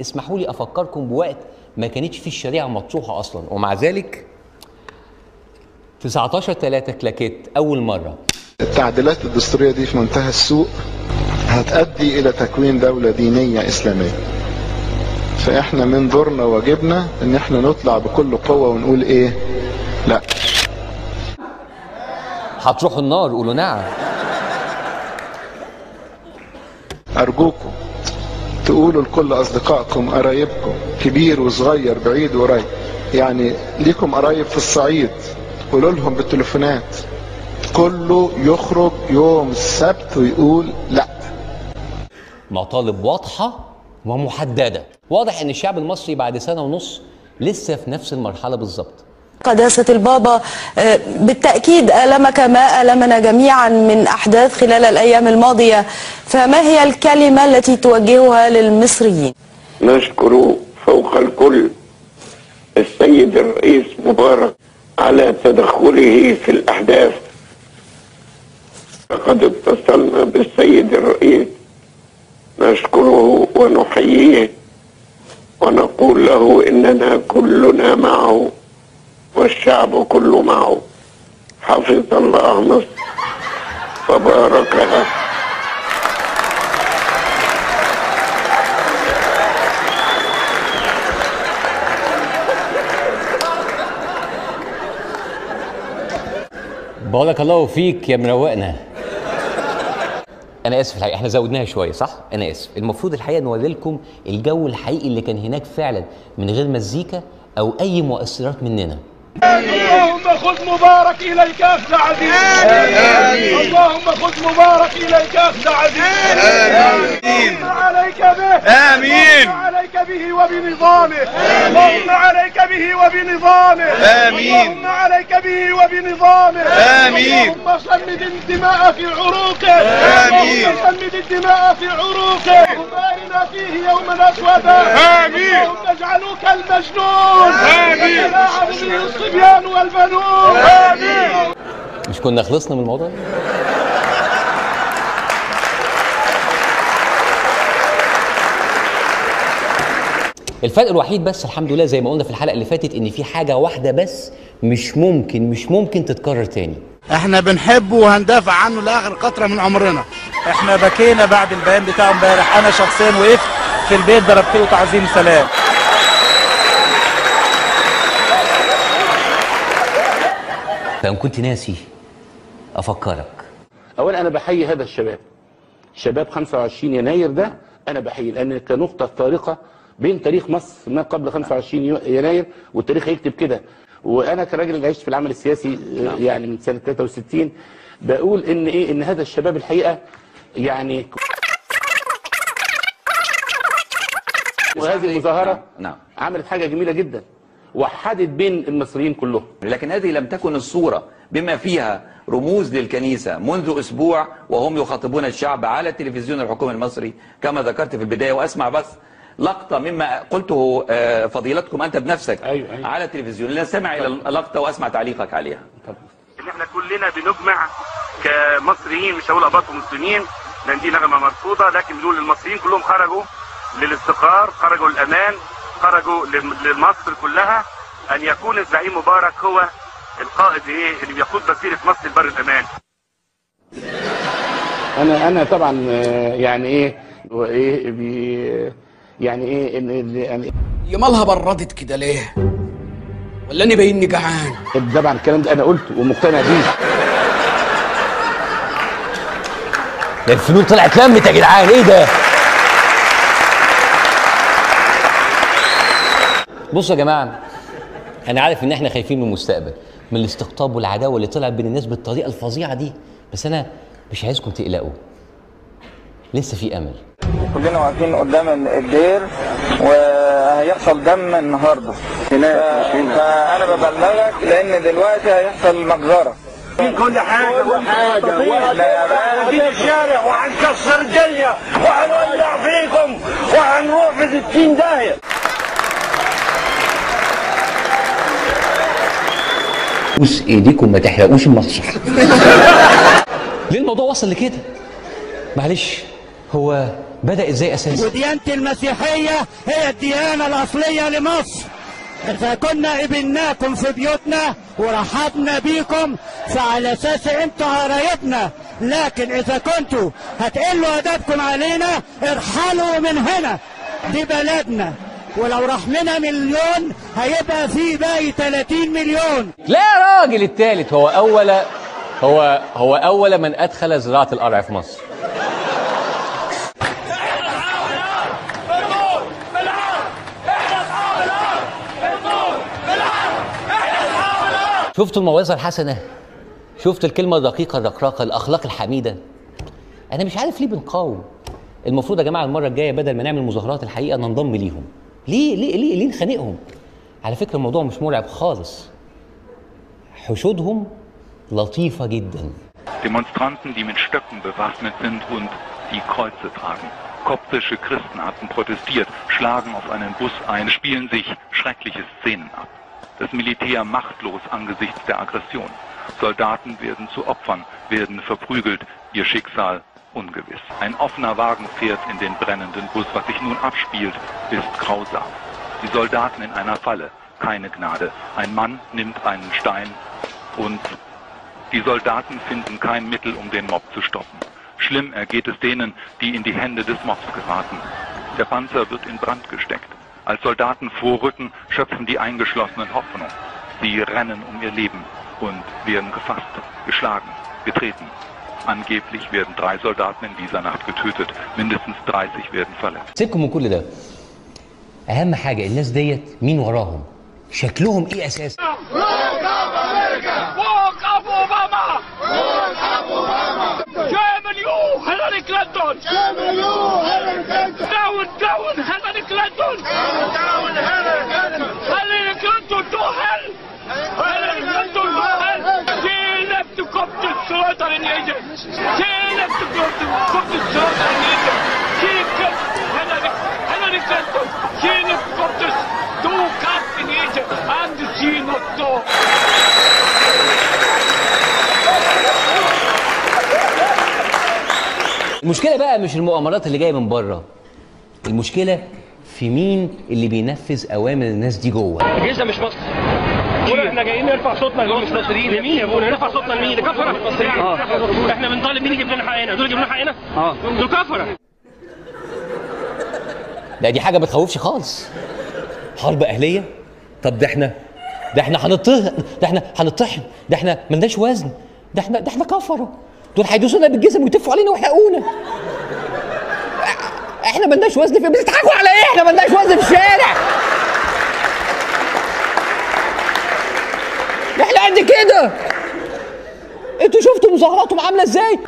اسمحوا لي افكركم بوقت ما كانتش فيه الشريعة مطروحة اصلا، ومع ذلك 19/3 كلاكيت اول مرة. التعديلات الدستورية دي في منتهى السوء، هتؤدي الى تكوين دولة دينية اسلامية. فاحنا من دورنا واجبنا ان احنا نطلع بكل قوة ونقول ايه؟ لا. هتروحوا النار، قولوا نعم. ارجوكم تقولوا لكل اصدقائكم قرايبكم، كبير وصغير بعيد وقريب، يعني ليكم قرايب في الصعيد قولوا لهم بالتليفونات، كله يخرج يوم السبت ويقول لا. مطالب واضحة ومحددة. واضح ان الشعب المصري بعد سنة ونص لسه في نفس المرحلة بالظبط. قداسة البابا، بالتأكيد ألمك ما ألمنا جميعا من أحداث خلال الأيام الماضية، فما هي الكلمة التي توجهها للمصريين؟ نشكر فوق الكل السيد الرئيس مبارك على تدخله في الأحداث. لقد اتصلنا بالسيد الرئيس نشكره ونحييه ونقول له إننا كلنا معه والشعب كله معه. حفظ الله مصر وباركها. بارك الله فيك يا مروقنا. انا اسف الحقيقة احنا زودناها شوية، صح؟ انا اسف. المفروض الحقيقة نوري لكم الجو الحقيقي اللي كان هناك فعلا من غير مزيكا او اي مؤثرات مننا. اللهم خذ مبارك اليك اخذ عزيز. آمين. اللهم خذ مبارك اليك اخذ عزيز. آمين. اللهم عليك به. آمين. اللهم عليك به وبنظامه. اللهم عليك به وبنظامه. آمين. اللهم عليك به وبنظامه. آمين. اللهم سمد الدماء في عروقه. آمين. اللهم سمد الدماء في عروقه. اللهم ارنا فيه يوما اسودا. آمين. اللهم اجعله كالمجنون. آمين. يتلاعب به الصبيان والبنون. آمين. مش كنا خلصنا من الموضوع ده؟ الفرق الوحيد بس الحمد لله زي ما قلنا في الحلقة اللي فاتت ان في حاجة واحدة بس مش ممكن تتكرر تاني. احنا بنحبه وهندافع عنه لاخر قطرة من عمرنا. احنا بكينا بعد البيان بتاعه امبارح، انا شخصيا وقفت في البيت ضربت له تعظيم سلام. فان كنت ناسي افكرك. اولا انا بحيي هذا الشباب، شباب 25 يناير ده انا بحيي، لان كنقطه فارقه بين تاريخ مصر ما قبل 25 يناير والتاريخ هيكتب كده. وانا كراجل اللي عشت في العمل السياسي يعني من سنة 63 بقول ان ايه، ان هذا الشباب الحقيقة يعني وهذه المظاهرة نعم عملت حاجة جميلة جدا، وحدت بين المصريين كلهم. لكن هذه لم تكن الصورة بما فيها رموز للكنيسة منذ أسبوع وهم يخاطبون الشعب على التلفزيون الحكومي المصري كما ذكرت في البداية. وأسمع بس لقطة مما قلته فضيلتكم أنت بنفسك. أيوة أيوة. على التلفزيون، لا سمع إلى اللقطة وأسمع تعليقك عليها. إن احنا كلنا بنجمع كمصريين، مش هقول أباط ومسلمين لأن دي نغمة مرفوضة، لكن بنقول المصريين كلهم خرجوا للاستقرار، خرجوا للأمان، خرجوا لمصر كلها، أن يكون الزعيم مبارك هو القائد إيه اللي بيقود مسيرة مصر لبر الأمان. أنا طبعا يعني إيه وإيه بي يعني إيه إن يعني يا مالها بردت كده ليه؟ ولا أنا باينني جعان؟ طبعا الكلام ده أنا قلته ومقتنع بيه. ده الفنون طلعت لمت يا جدعان، إيه ده؟ بصوا يا جماعة، انا عارف ان احنا خايفين من المستقبل، من الاستقطاب والعداوة اللي طلعت بين الناس بالطريقة الفظيعة دي، بس انا مش عايزكم تقلقوا، لسه في امل. كلنا واقفين قدام الدير وهيحصل دم النهارده هناك، فانا ببلغك لان دلوقتي هيحصل مجزرة. كل حاجة وحاجه في الشارع، وهنكسر الدنيا وهنولع فيكم وهنروح في 60 داهية. بوس ايديكم ما تحرقوش المسرح. ليه الموضوع وصل لكده؟ معلش هو بدأ ازاي اساسا؟ وديانة المسيحية هي الديانة الأصلية لمصر. إذا كنا قبلناكم في بيوتنا ورحبنا بيكم فعلى أساس أنتوا قرايبنا، لكن إذا كنتوا هتقلوا أدبكم علينا ارحلوا من هنا، دي بلدنا، ولو رحمنا مليون هيبقى في باقي 30 مليون. لا يا راجل، التالت هو أول هو أول من أدخل زراعة القرع في مصر. شفتوا الموعظة الحسنة؟ شفت الكلمة الرقيقة الرقراقة، الأخلاق الحميدة؟ أنا مش عارف ليه بنقاوم. المفروض يا جماعة المرة الجاية بدل ما نعمل مظاهرات الحقيقة ننضم ليهم. ليه ليه ليه ليه نخانقهم؟ على فكرة الموضوع مش مرعب خالص. حشودهم لطيفة جدا. Demonstranten, die mit Stöcken bewaffnet sind und die Kreuze tragen. Koptische Christen hatten protestiert, schlagen auf einen Bus ein, spielen sich schreckliche Szenen ab. Das Militär machtlos angesichts der Aggression. Soldaten werden zu Opfern, werden verprügelt, ihr Schicksal ungewiss. Ein offener Wagen fährt in den brennenden Bus. Was sich nun abspielt, ist grausam. Die Soldaten in einer Falle, keine Gnade. Ein Mann nimmt einen Stein und die Soldaten finden kein Mittel, um den Mob zu stoppen. Schlimm ergeht es denen, die in die Hände des Mobs geraten. Der Panzer wird in Brand gesteckt. Als Soldaten vorrücken, schöpfen die Eingeschlossenen Hoffnung. Sie rennen um ihr Leben und werden gefasst, geschlagen, getreten. Angeblich werden 3 Soldaten in dieser Nacht getötet, mindestens 30 werden verletzt. سيبكم من كل ده. أهم حاجة الناس ديت مين وراهم؟ شكلهم إيه أساسا؟ وقف أوباما! وقف أوباما! Shame you هيلاري كلينتون! Shame you هيلاري كلينتون! Down down هيلاري كلينتون! Down هيلاري كلينتون! هيلاري كلينتون to hell! هيلاري كلينتون to hell! She left the Coptic slaughter in Egypt! She left the Coptic slaughter in Egypt! She killed هيلاري كلينتون! She left Coptic to cut in Egypt and she not to. المشكلة بقى مش المؤامرات اللي جاية من بره، المشكلة في مين اللي بينفذ أوامر الناس دي جوه. الجيش ده مش مصر. احنا جايين نرفع صوتنا مش مصريين. لمين يا ابونا؟ نرفع صوتنا لمين؟ لكفرة. احنا بنطالب مين يجيب لنا حقنا؟ دول يجيبوا لنا حقنا؟ دول كفرة. لا دي حاجة ما تخوفش خالص. حرب أهلية؟ طب ده احنا هنطحن، ده احنا ملناش وزن، ده احنا كفرة. دول هيدوسونا بالجزم ويتفوا علينا ويحرقونا. احنا ملناش وزن في، بتضحكوا على ايه؟ احنا ملناش وزن في الشارع. احنا قد كده. انتوا شفتوا مظاهراتهم عامله ازاي؟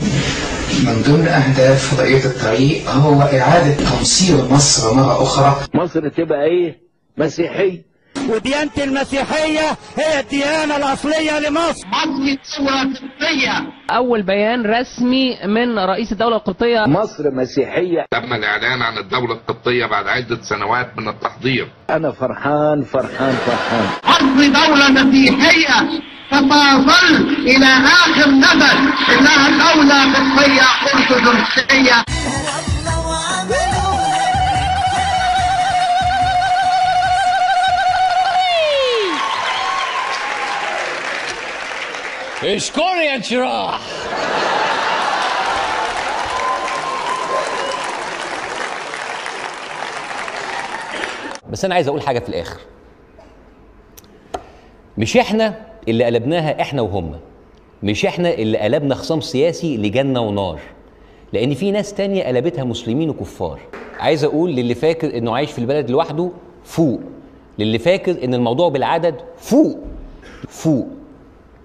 من ضمن اهداف فضائية الطريق هو اعاده تمصير مصر مرة اخرى. مصر تبقى ايه؟ مسيحية. وديانة المسيحية هي الديانة الأصلية لمصر. مصر دولة قبطية. أول بيان رسمي من رئيس الدولة القبطية، مصر مسيحية. تم الإعلان عن الدولة القبطية بعد عدة سنوات من التحضير. أنا فرحان فرحان فرحان. مصر دولة مسيحية ستظل إلى آخر نفس إنها دولة قبطية أرثوذكسية. اشكر يا انشراح. بس انا عايز اقول حاجة في الاخر. مش احنا اللي قلبناها احنا وهم، مش احنا اللي قلبنا خصام سياسي لجنة ونار، لان في ناس تانية قلبتها مسلمين وكفار. عايز اقول للي فاكر انه عايش في البلد لوحده فوق، للي فاكر ان الموضوع بالعدد فوق فوق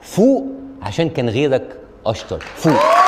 فوق، عشان كان غيرك اشطر. فوق.